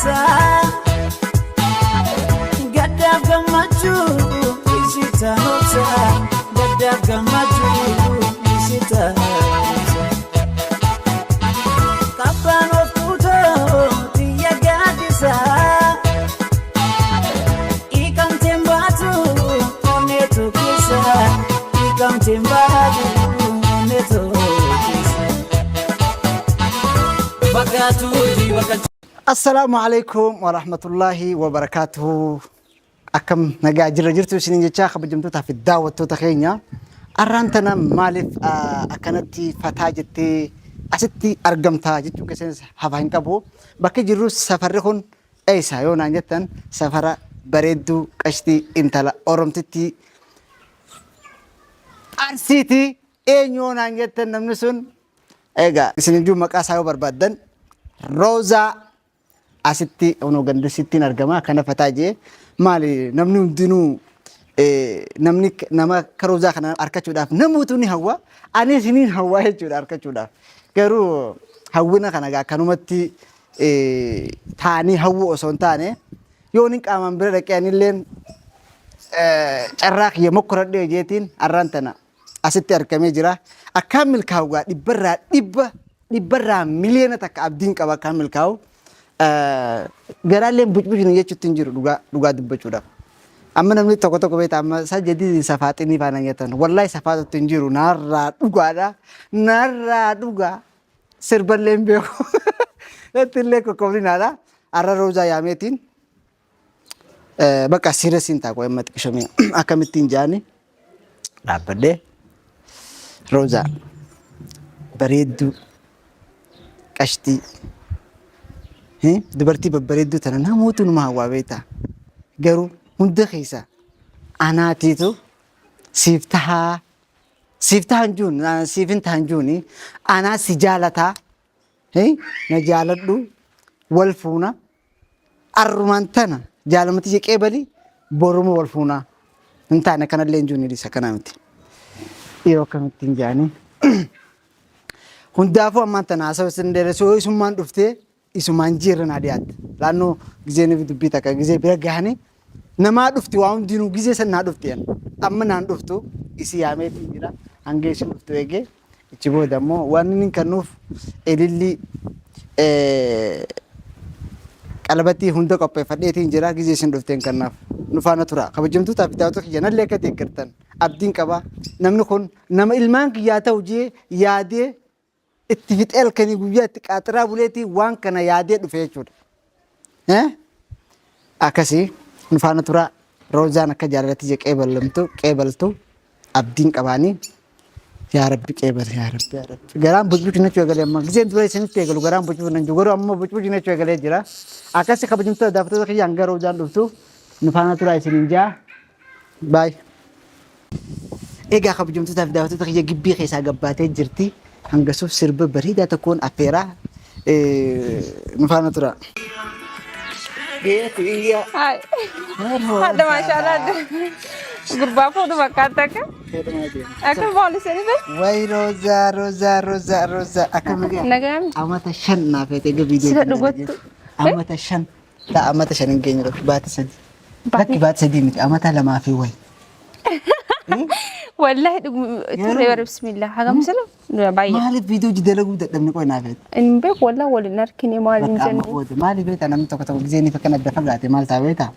obsa. Gaddaaf gammachuu isitaan obsa. Gaddaaf gammachuu isitaan obsa. Qabbaan of tuutoo xiyya gaaddisa. Hiikamteen baatu onneetu keessa. Hiikamteen baatu onneetu keessa. Fakkaatu hojii bakka. Assalaamu alaikum warahmatullaahi wabarakaatuhu. Akkam nagaa jirra jirtu isiniin jechaa kabajamtootaa fi daawwattoota keenya. Arraan tana maaliif akkanatti fataa jettee asitti argamtaa jechuun keessanis hafa hin qabu. Bakki jirru safarri kun eessa yoo naan jettan safara bareedduu qashtii intala Oromtittii Arsiiti. Eenyu yoo naan jettan namni sun egaa isin iyyuu maqaa isaa yoo barbaaddan Roozaa asitti onoo gandasittiin argama akkana fataa jee maali namni hundinuu namni nama akka Roozaa kana argachuudhaaf namoota ni hawwa anis niin hawwa jechuudha argachuudhaaf garuu hawwina kana egaa akkanumatti taanii hawwu osoo hin taane yoo inni qaamaan bira dhaqee anilleen carraa kiyya mokkoradhee jeetiin arraan tana asitti argamee jira. Akkaan milkaa'u gaa dhibbarraa dhibba dhibbarraa 1 miliyoona abdiin qaba akkaan milkaa'u. Garaalleen bucbucni jechuutti hin jiru dhugaa dhugaa dubbachuudhaaf. Amma namni tokko tokko beekta amma isaa jadiidin safaaxinii faana nyaatan. Wallahi safaatutti hin jiru naarraa dhugaadha. Naarraa dhugaa. Sirballee hin beeku. Natti illee kokkoflinaadha. Arra Roozaa yaameetiin bakka siiresiin ta'a qo'ee amma xiqqishamee akkamittiin jaani dhaabbadhee Roozaa bareedduu qashtii dubartii babbareedduu tana namootu numa hawwaa beektaa garuu hunda keessa anaatiitu siif tahaa siif tahan juun siif hin tahan juuni anaa si jaalataa na jaaladhu wal fuuna arrumaan tana jaalamatti je qeebali boruma wal fuunaa hin taane kanallee hin jiru isa kana miti. Yeroo akkamitti hin jaanii. Hundaafuu ammaan tana haasawaa isin dheeressuu yoo isummaan dhuftee isumaan jiirra naa dhiyaatte. Laannoo gizeen dubbii takka gizee bira gahanii namaa dhufti waa hundinuu gizee san naa dhufti yan. Amma naan dhuftu isi yaameetiin jira hanga isin dhuftu eegee Achi booda immoo waan inni kennuuf ilillii qalabatii hunda qopheeffadheetiin jira gizee isin dhufteen kennaaf. Nu faana tura. Kabajamtootaa fi daawwattoota kiyya nallee akka deeggartan abdiin qaba. Namni kun nama ilmaan kiyyaa ta'u jee yaadee itti fixee halkanii guyyaa itti qaaxiraa buleetii waan kana yaadee dhufe jechuudha. Akkasii nu faana tura. Roozaan akka jaalalatti jee qeebalamtu qeebaltu abdiin qabaanii yaa rabbi qeebali yaa rabbi yaa rabbi. Garaan bucbuc nachuu eegalee amma giseen dura isinitti eegalu garaan bucbuc nan jiru garuu amma bucbuc nachuu eegalee jira. Akkasii kabajamtoota daawwattoota kiyyaan gara Roozaan dhuftu nu faana turaa isiniin jaa. Baay. Egaa kabajamtootaa fi daawwattoota kiyya gibbii keessaa gabbaatee jirti. Hangasuuf sirba bareedaa tokkoon affeeraa nu faana tura. Hai. Hadda maashaallah. Gurbaa fuudhu fakkaata akka. Akka poolisii be. Way Roozaa Roozaa Roozaa Roozaa akkam nagaa? Nagaan. Amata 5 naaf eegee viidiyoo. Sila dhugattu. Amata 5. Ta'a amata 5 hin geenye lakki baati 3. Lakki baati 3 miti amata 2 fi wayi. Wallahi turre bara bismillah. Hagam sila baay'ee. Maaliif viidiyoo hojii dalaguu dadhabne qoy naaf eegee? Hin beeku wallahi waliin argine maal hin Bakka amma jennu. booda maaliif beektaa namni tokko tokko gizeen ifa kana adda fagaate maal ta'a beektaa?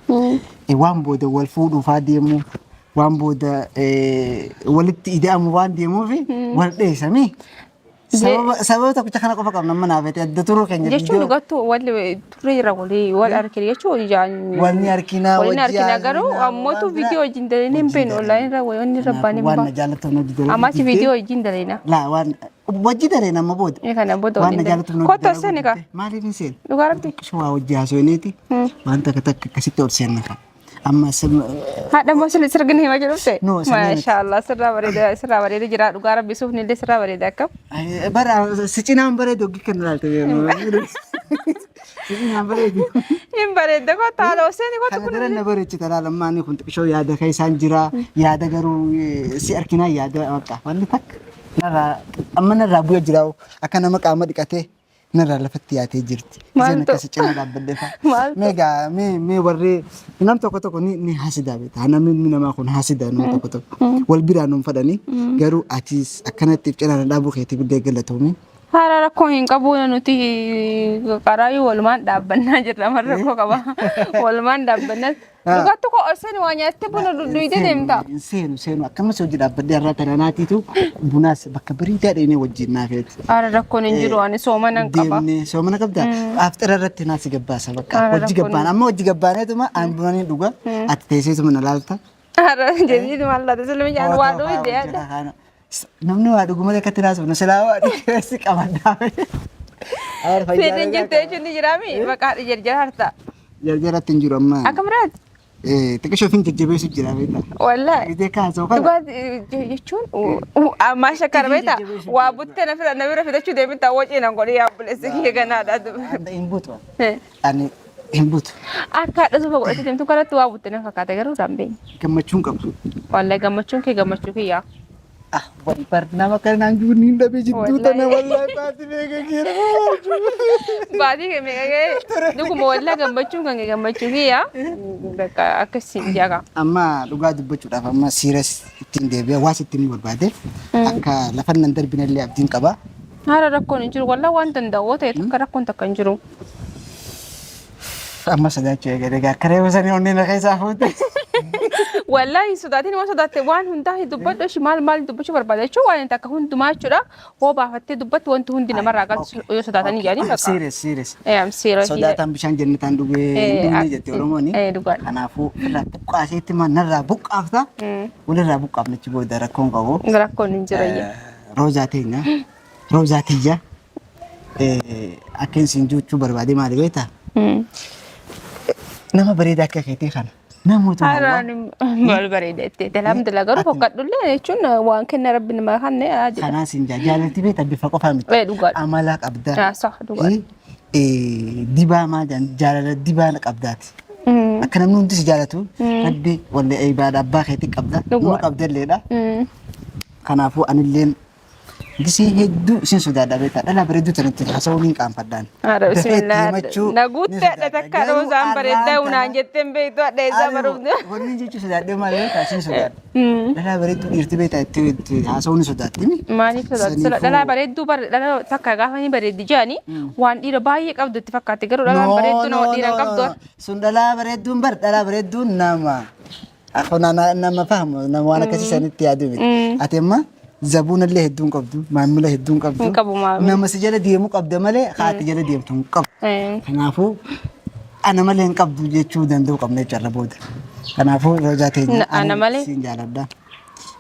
Waan booda wal fuudhuufaa deemu waan booda walitti ida'amu waan deemuuf wal dheessamii. Sababa tokkicha kana qofa qabna amma naaf eegee adda turuu keenya Jechuun viidiyoo dhugattu wal turre jira walii wal argine jechuun ijaan. Wal ni argina, Wal ni wajji argina garuu haasofna, ammootu waan biraa. viidiyoo wajjin dalinee hin beeknu online irra wanni irra baanee Waan na hin jaallatuuf na hojii dalaguu Ammas diddee. viidiyoo wajjin dalina. Laa waan wajji daleen amma booda. Ee kana booda Waan na waliin jaallatuuf na dalina. hojii Kottu dalaguu seeni kaa. diddee. Maaliif hin seenu? Dhugaa rabbi. Shawaa wajji haasofneeti waan takka takka akkasitti ol seenna kan. Amma Haadha immoo sirri sirgina hima jedhufte. No, sirrii miti. Maashaallah sirraa bareeda sirraa bareeda jira dhugaa rabbi suufni illee sirraa bareeda akkam. Bara si cinaan bareedu hoggi kan ilaalte. Si cinaan bareedu. Hin bareedda kottu haala Hussein kottu Kana kun. daran na bareechita laala ammaa inni kun xiqqishoo yaada keessaan jira. Yaada garuu si arkinaa yaada bakka wanni takka narraa amma narraa bu'ee jira akka nama qaama dhiqatee Narraa lafatti yaatee jirti. Isheen Maaltu? akkasi cina dhaabbadde fa'a. Maaltu? Mee gaa mee mee warri nam tokko tokko ni ni hasidaa beektaa. Namni ilmi namaa kun hasidaa nama tokko tokko. Wal biraa nuun fadhanii garuu atis akkanatti cina na dhaabuu keetiif illee galatoomi. Haala rakkoo hin qabu nuti qaraayyuu walumaan dhaabbannaa jirra marra rakkoo qaba. Walumaan dhaabbannaa. Dhugaatti koo ol seeni waa nyaattee buna dhugdee deemta. Hin seenu seenu akkamas hojii dhaabbadhee har'a tana naatiitu bunaas bakka bareedaa dheenee wajjin naafeeti. Haala rakkoon hin jiru ani soomana hin qaba. Deemnee soomana qabdaa? Aftira irratti naa si gabbaasa bakka. Haala Hojii rakkoon gabbaan amma hojii gabbaaneetuma aan buna ni dhuga ati teesseetuma na laalta. Haala jedhiin maal laata silmi jaan waa dhugde yaada. Namni waa dhugu malee akkatti naasofna silaa waa dhugee si qabadhaa. Seetiin jirtu jechuun ni jiraami maqaa jarjara harta. Jarjaratti hin jiru amma. Akka biraati. Xiqqishoo fin jajjabeessu jira beektaa. Wallaahi. Gitee kaasoo kana. Dhugaatii jechuun ammaa shakkara beektaa waa buttee na fira na bira fidachuu deemita wacii nan godhi yaa obboleessa kiyya ganaadha. Hin butu. Ani hin butu. Akka haadha suufa godhatee deemtu kanatti waa butte na fakkaata garuu irraan beekne. Gammachuun qabu. Wallaahi gammachuun kee gammachuu kiyyaa. Ah, wal bar nama kanaan jiru niin dhabee jidduu tana Wallaahi. wallaahi baati meeqa keera. Baatii kee meeqa ga'e dhuguma wallaahi gammachuun kan kee gammachuu kiyyaa. Bakka akkasiin jaqa. Amma dhugaa dubbachuudhaaf amma siiras ittiin deebi'a waas ittiin barbaade akka lafa nan darbinallee abdiin qaba. Haala rakkoon hin jiru wallaahi waan danda'u ta'e takka rakkoon takka hin jiru. Amma sodaachuu eegale egaa akka reefu sanii onnee na keessaa fuute. Wallaahi sodaatiin waan sodaatte waan hundaa hin dubbadhu ishii maal maal dubbachuu barbaada jechuun waan takka hundumaa jechuudha. Hoo baafattee dubbattu wanti hundi namarraa galchu yoo sodaatanii jedhanii bakka. Serious serious. I'm serious. Sodaataan bishaan jannataan dhugee hin dhugne jette Oromooni. Dhugaadha. Kanaafuu irraa buqqaaseetti ma narraa buqqaafta. Walirraa buqqaafna achi booda rakkoon qabu. Rakkoon hin jiru. Roozaa teenya. Roozaa tiyya. Akka isin jechuu barbaade maali beektaa? Nama bareedaa akka keetii kana. Namoota hawwaa. Haaraan maal bareeda itti. Alhamdulillah garuu fokkadhullee jechuun waan kenna rabbi namaa kanne haa jedha. Kanaa siin jaa jaalalti beektaa bifa qofaa miti. Dhugaadha. Amala qabda. Sax dhugaadha. Dibaa maal jedhan jaalala dibaa qabdaati. Akka namni hundi si jaalatu rabbi wallee ibaada abbaa keetii qabda. Nama qabdalleedha. Kanaafuu anilleen gisee hedduu isin sodaadha beektaa dhalaa bareedduu tanatti haasa'uu niin qaanfadhaan. Haadha Dafee itti bismillah. himachuu Na ni guutte hadha sodaadha. takka Garuu roozaan bareeddaa arraan unaan tana jetteen beektu hadha eessaa ani baruufne. wanni jechuu sodaadhee maal beektaa isin sodaadha. Dhalaa bareedduu dhiirti beektaa itti itti haasa'uu ni sodaatti. Maaliif sodaatu? Sila dhalaa Saniifuu bareedduu bare dhalaa takka gaafa ni bareeddi jedhanii waan dhiira baay'ee qabdu itti fakkaatti garuu dhalaan No bareedduu no nama dhiira no hin qabdu. no. Sun dhalaa bareedduun bar dhalaa bareedduun nama. Akkuma nama fahamu nama waan akkasii sanitti yaadu miti. Ati amma zabuunallee hedduu hin qabdu maamila hedduu hin qabdu. Hin qabu maamila. Nama si jala deemu qabda malee haati jala deemtu hin qabdu. Kanaafuu ana malee hin qabdu jechuu danda'u qabna jechuudha booda. Kanaafuu roozaa teenya Ana malee? siin jaaladha.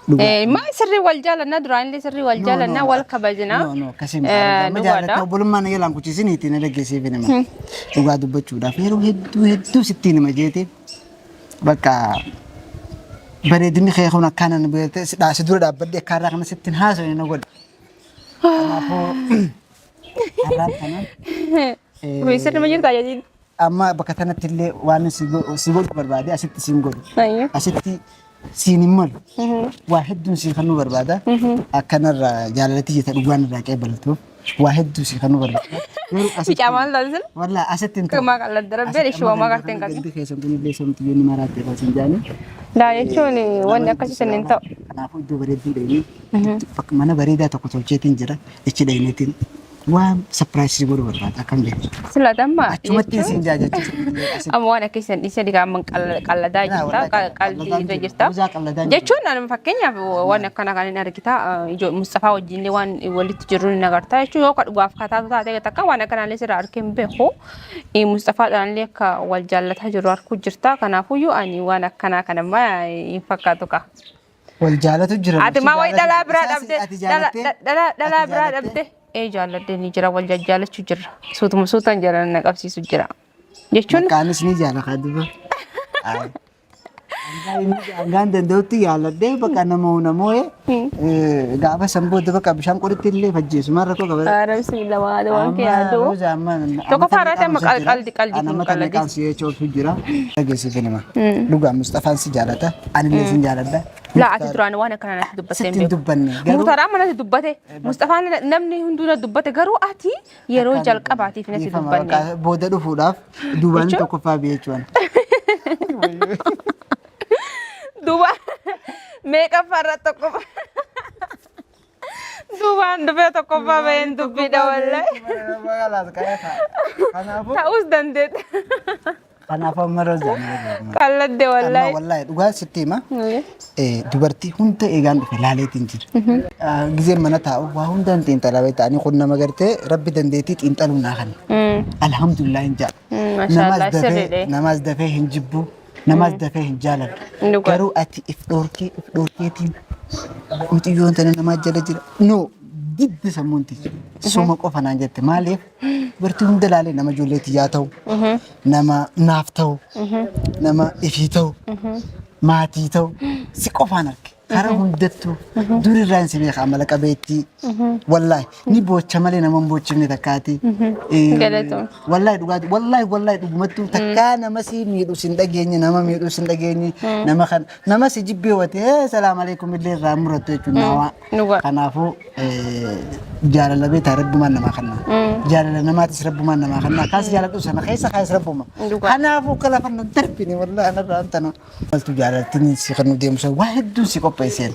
Dhugaa. Maa sirrii wal jaalannaa duraanillee sirrii wal jaalannaa wal kabajnaa. No, no, akkasii miti. Amma jaalatta obbolummaa na jalaan kuchiisiniitti na dhaggeessiif nima. Dhugaa dubbachuudhaaf yeroo hedduu hedduu sittiin hima jeeti. Bakka bareedinni kee kun akkaan ani beekte si dura dhaabbadhee akka har'aa kana sittiin haasofne na godhe. Kanaafuu har'aan kana Sirrii ma jirtaa jedhiin. amma bakka tanatti illee waan si godhu barbaade asitti siin godhu. Asitti siin hin malu. Waa hedduun siin kennuu barbaada. Akkanarraa jaalalatti jeta dhugaan irraa qeebaltuuf waa hedduu siin kennuu barbaada. Garuu asitti Bicaa maal taasisan? Wallaa asitti hin ta'u. Maa qalladda rabbi ishee waa magartee hin qabne. Gandi keessan kun illee samtu yoonni maraatti irraa siin jaani. Laa jechuun wanni akkasii sun hin ta'u. Kanaafuu iddoo bareedduu dheenee bakka mana bareedaa tokko tolcheetiin jira. Ichi dheeneetiin waan sapiraayisii godhu barbaada akkam jettu. Sila damma Achumatti jechuun siin jaa jechuudha. amma waan akkasii san dhiisee digaa amma qalladaa jirta qalbii irra jirta. Roozaa qalladaan jiru. Jechuun ani fakkeenyaaf waan akkana kan hin argita Mustafaa wajjin waan walitti jirru ni agarta jechuun yoo ka dhugaaf kataatu taate takka waan akkanaallee sirraa arkee hin beeku. Mustafaadhaan illee akka wal jaallataa jirru arkuu jirta kanaafuyyuu ani waan akkanaa kanammaa hin fakkaatu ka. Wal jaalatu jira. Ati maa wayi dhalaa biraa dhabde Ati jaalattee? dhalaa Ati biraa jaalattee? dhabde ee jaalladhe ni jira wal jajjaalachuu jirra suutuma suutaan jaalala na qabsiisu jira jechuun Maqaanis ni jaalata duba. Hangaan danda'utti yaaladhee bakka nama namoo'ee gaafa san booda bakka bishaan qoritti illee fajjeessu maal rakkoo qaba. Ara bismillah waan waan kee yaadu. Tokkoffaa irratti amma qaldi qaldi kun Nama qaldi. kan si jechuutu jira. Dhageessifin hima. Dhugaa Mustafaan si jaalata. Anillee sin jaaladha. Laa ati duraan waan akkana natti dubbattee hin Sitti hin beeku. dubbanne. Garuu Muktaar amma natti dubbate. Mustafaan namni hunduu na dubbate garuu ati yeroo jalqabaatiif natti dhiifama dubbanne. bakka booda dhufuudhaaf duubaan Jechuun? tokkoffaa biyya jechuun. Duuba meeqaffaa irra tokkoffaa. Duubaan dhufee tokkoffaa baheen dubbiidha wallahi. Kanaafuu Ta'us dandeette. kanaafuu amma roozaan. Qalladde Amma wallahi. wallahi dhugaa sitti hima. Dubartii hunda eegaan dhufe laaleetiin jira. Gizeen mana taa'u waa hundaan xiinxalaa beektaa ani kun nama gartee rabbi dandeettii xiinxaluu naa kenna. Alhamdulillah hin jedha. Maashaallah sirriidhe. Namaas dafee hin jibbu, namaas dafee hin jaaladhu. Dhugaa. Garuu ati if dhoorkee if dhoorkeetiin mucayyoon tana namaa jala jira. No diddi sammuun tiyya. Suma qofa naan jette maaliif dubartii hunda laalee nama ijoollee tiyyaa ta'u, nama naaf ta'u, nama ifii ta'u, maatii ta'u si qofaan arge. Karaa hundattuu durirraa hin si beeka amala qabeettii. Wallaahi ni boocha malee nama hin boochifne takkaati. Galatoom. Wallaahi dhugaati wallaahi wallaahi dhugumattuu takkaa nama si miidhu sin dhageenye nama miidhu sin dhageenye nama kan nama si jibbee watee salaam alaikum illee irraa murattu jechuun naawaa. Dhugaa. Kanaafuu jaalala beektaa rabbumaan namaa kenna. Jaalala namaatis rabbumaan namaa kenna. Kaas jaaladhu sana keessa kaas rabbuma. Dhugaa. Kanaafuu akka lafa nan darbine wallaahi anarraa antana. Maltu jaalaltiin si kan nu deemsa waa hedduun si qopheesseen.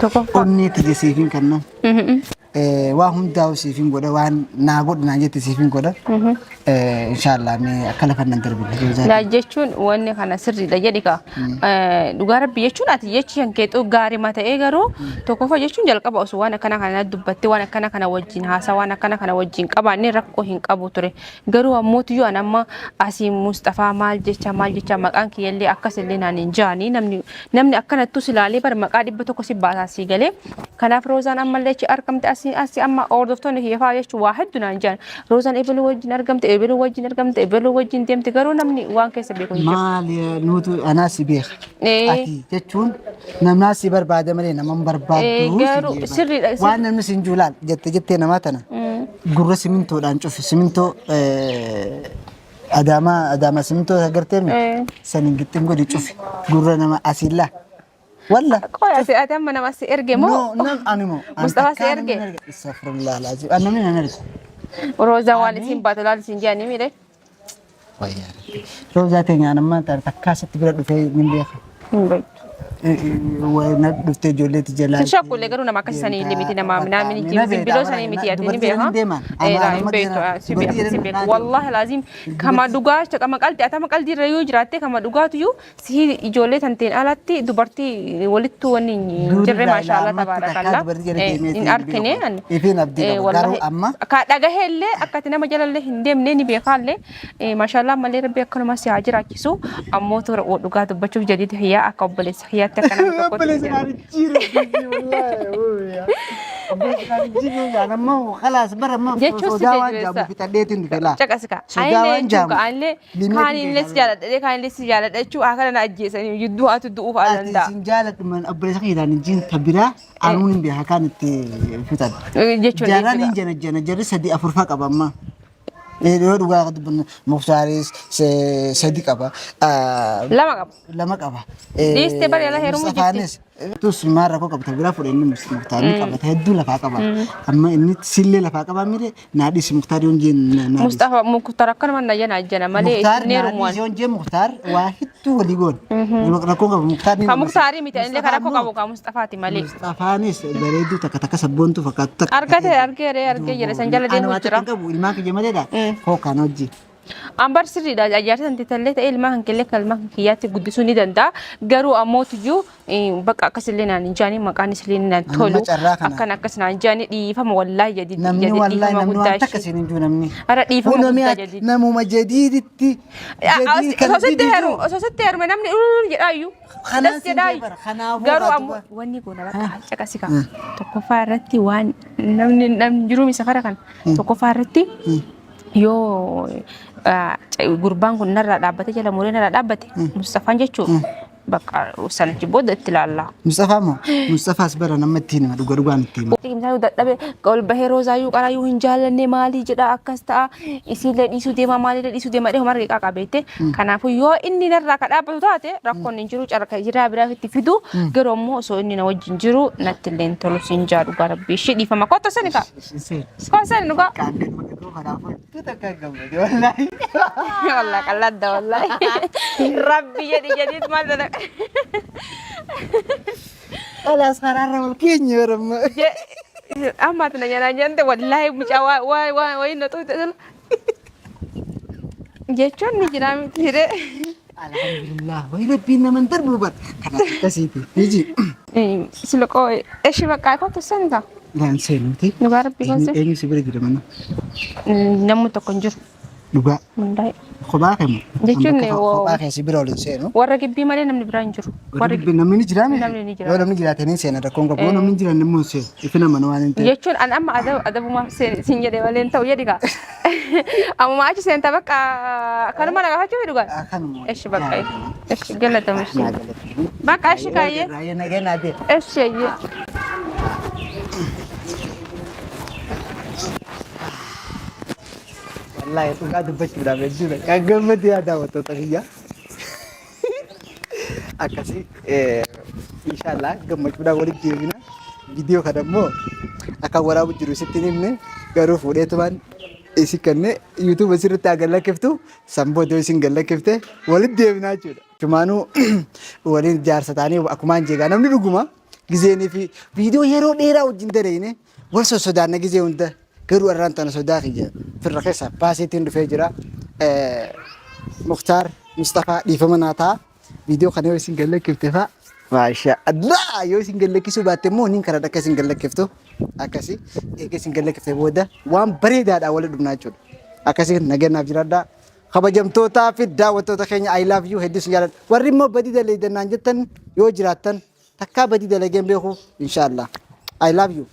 Tokkoffaa. Onnee tiyya siifin kenna. Waa hundaa'u siifin godha waan naa godhu naan jette siifin godha. Inshaallah mee akka lafa nan darbine. Laa jechuun wanni kana sirriidha jedhi kaa. Dhugaa rabbi jechuun ati jechi kan keexuu gaariima ta'ee garuu tokkoffaa jechuun jalqaba osoo waan akkana kana dubbattee waan akkana kana wajjin haasaa waan akkana kana wajjin qabaanne rakkoo hin qabu ture. Garuu ammoo tuyyuu an amma asii Mustafaa maal jecha maal jecha maqaan kiyyallee akkasillee naan hin jaanii namni namni akkanattus ilaalee bar maqaa 100 si baasaa sii galee. Kanaaf Roozaan ammallee achi argamte asii asii amma hordoftoonni kiyya fa'aa jechuun waa hedduu naan jaan. Roozaan ebaluu wajjin argamte ebaluu wajjin argamte ebaluu wajjin deemte garuu namni waan keessa beeku hin jiru. Maali nuutu anaa si beeka. Ati jechuun namnaa si barbaada malee nama hin barbaaddu. Garuu si jeeba. sirriidha, sirri- Waan namni sin juulaal jette jettee namaa tana gurra simintoodhaan cufi simintoo adaamaa adaamaa simintoo agartee mi saniin gixxim godhi cufi gurra nama asiillaa. Walla. Qoy ati ati amma nama si erge moo? No, nam animo. Mustafa si erge? Astaghfirullah alazim. An namni nan erge. Roozaa waan isin baatu laal isin jedhanii miidhe. Wayyaa Rabbi. Roozaa teenya anammaa takkaa sitti bira dhufee hin beeka. Hin beektu. Na dhuftee ijoolleetti jalaa. Sin shakkullee garuu nama akkasii sanii illee miti nama minaamin simbiroo sanii miti ati ni beeka. Laa hin beektu si beeka si beeka. Wallaahi laazim kama dhugaa kama qaldi atama qaldi irra yoo jiraatte kama dhugaatu iyyuu si ijoollee tanteen alatti dubartii walittuu wanni hin jirre maashaallah tabaarakallaa. Hin arkine. Ifin abdii qaba garuu amma Ka dhagahee illee akka ati nama jalallee hin deemne ni beekaallee maashaallah malee rabbi akkanuma si haa jiraachisu ammoo toora dhugaa dubbachuuf jadiidi hiyyaa akka obboleessa hiyyaatti akka nama tokkotti. Obboleessa naan jijjiire wallaahi. Obboleessa naan jijjiire amma khalaas bara amma Jechuun si sodaa waan jajjabeessa. jaamu fixadheetiin dhufe laa. Caqasika. Sodaa Anillee waan jechuun jaamu. anillee Limee kaanillee si jaaladha kaanillee si jaaladha jechuun akkana na ajjeesanii jidduu ati du'uuf haa Ati danda'a. sin jaaladhu man obboleessa keetaan hin jiin ka biraa anuun hin beeka kaan itti fixadhu. Jechuun Jaarraan hin jana jana jarri sadii afurfaa qaba amma. Yoo dhugaa dubbannu Muktaaris sadi qaba. Lama qaba. Lama qaba. Dhiistee bari ala heerumuu jirti. Mustafaanis tus maal rakkoo qabta biraa fudhe inni Muktaar ni qabata hedduu lafaa qaba. Amma inni sillee lafaa qaba mire naa dhiisi Muktaar yoon jeen naa dhiisi. Mustafa Muktaar akkanuma na jana jana malee Muktaar inni naa heerumuwan. dhiisi yoon jeen Muktaar waa hedduu walii goon. Rakkoo qaba Muktaar ni Ka nama. Muktaarii miti anillee ka rakkoo qabu ka Mustafaati malee. Mustafaanis bareedduu takka takka sabboontuu fakkaatu takka. Argate argee ree argee jira san jala Ani deemuu waa jira. takka hin qabu ilmaan kiyya maleedha. Koo kana hojii. Ambar sirriidha jaarsa santi tallee ta'e ilmaan kan killee kan ilmaan kan kiyyaatti guddisuu ni danda'a. Garuu ammoo tuyyuu bakka akkasillee naan hin jaanii maqaan isillee naan Amma tolu carraa kana. akkan akkas naan jaanii dhiifama wallaahi jadid Namni jadid wallaahi dhiifama namni guddaa waan takka ishee. siin hin jiru namni. Ara dhiifama Kunoo guddaa mi'a jadid. namuma jadiiditti. Jadiid kana Osoo sitti diditu. heerume osoo sitti heerume namni ulul jedhaayyuu. Kanaan Das siin jedhaayyuu. jee bara, kanaafuu Garuu haa ammoo duba. wanni goona bakka caqasi kaa. Tokkoffaa irratti waan namni namni jiruun isa kara kana tokkoffaa irratti yoo gurbaan kun narraa dhaabbate jala muree narraa dhaabbate Mustafaan jechuun Bakka sanichi booda itti ilaalla. Mustafaa moo? Mustafaas bara nama ittiin hima dhuga dhugaan itti hima. Misaan dadhabe ol bahee roozaayyuu qaraayyuu hin jaallanne maalii jedha akkas ta'a isiillee dhiisuu deema maaliillee dhiisuu deema jedhee homaa qaaqa beekte. Kanaafuu yoo inni narraa ka dhaabbatu taate rakkoon hin jiru carra jiraa biraa itti fidu garuu ammoo osoo inni na wajjin jiru natti illee hin tolu siin jaa dhugaa rabbii ishee dhiifama kottu sani kaa. Kottu sani dhugaa. Wallah qalladda wallahi. Rabbi jedhi jedhiit maal dalaga. Khalaas karaarra wal keenya baramma. Amma ati na nyaanaa jette wallahi mucaa waa waa waa wayii na xuuxe sila. Jechuun ni jira miti hiree. Alhamdulillah wayi rabbiin naman darbu bar. Kanaaf akkasiiti. Niji. Sila qoo eshi bakka kottu sani kaa. Laan seenuuti. Dhugaa rabbii Eenyu kottu. eenyu si bira jira mana? Namni tokko hin jiru. Dhugaa. Wallahi. Kophaa kee moo? Jechuun Bakka kophaa kee si bira ol hin seenu. Warra gibbii malee namni biraa hin jiru. Warri gibbii namni ni jiraa miti? Namni ni jira. Yoo namni jiraate ni seena rakkoon qabu. Yoo namni hin jiraanne immoo hin seenu. Ifina mana waan hin ta'eef. Jechuun an amma adabumaaf siin jedhe malee hin ta'u jedhi kaa. Ammuma achi seenta bakka kanuma na gaafachuu fedhu gaa. Akkanuma. Eshi bakka eshi galatama eshi. Bakka eshi kaayyee. Raayyaa nagee naa ta'e. Eshi ayyee. Wallaahi dhugaa dubbachuudhaaf jechuudha. Kan gammadu yaa daawwattoota kiyya. Akkasii inshaallah gammachuudhaan walitti deebina. Viidiyoo kana immoo akka waraabu jiru sitti hin himne garuu fuudheetumaan isin kenne YouTube asirratti haa gallakkiftu san booda isin gallakkifte walitti deebinaa jechuudha. Chumaanuu waliin jaarsa ta'anii akkumaan jeegaa namni dhuguma gizeenii fi viidiyoo yeroo dheeraa wajjin dareene wal sossodaanna gizee hunda garuu arraan tana sodaa kiyya firra keessa baaseetiin dhufee jira. Muktaar Mustafaa dhiifama naa ta'a. Viidiyoo kana yoo isin gallakkifte fa'a maasha Allah yoo isin gallakkisuu baatte immoo nin karaa akka isin gallakkiftu akkasi eega isin gallakkifte booda waan bareedaadhaan walitti dhufnaa jechuudha. Akkasi nageenyaaf jiraadhaa. Kabajamtootaa fi daawwattoota keenya I love you hedduu isin jaalladha. Warri immoo badii daleeydan naan jettan yoo jiraattan takkaa badii dalageen beeku inshaallah. I love you.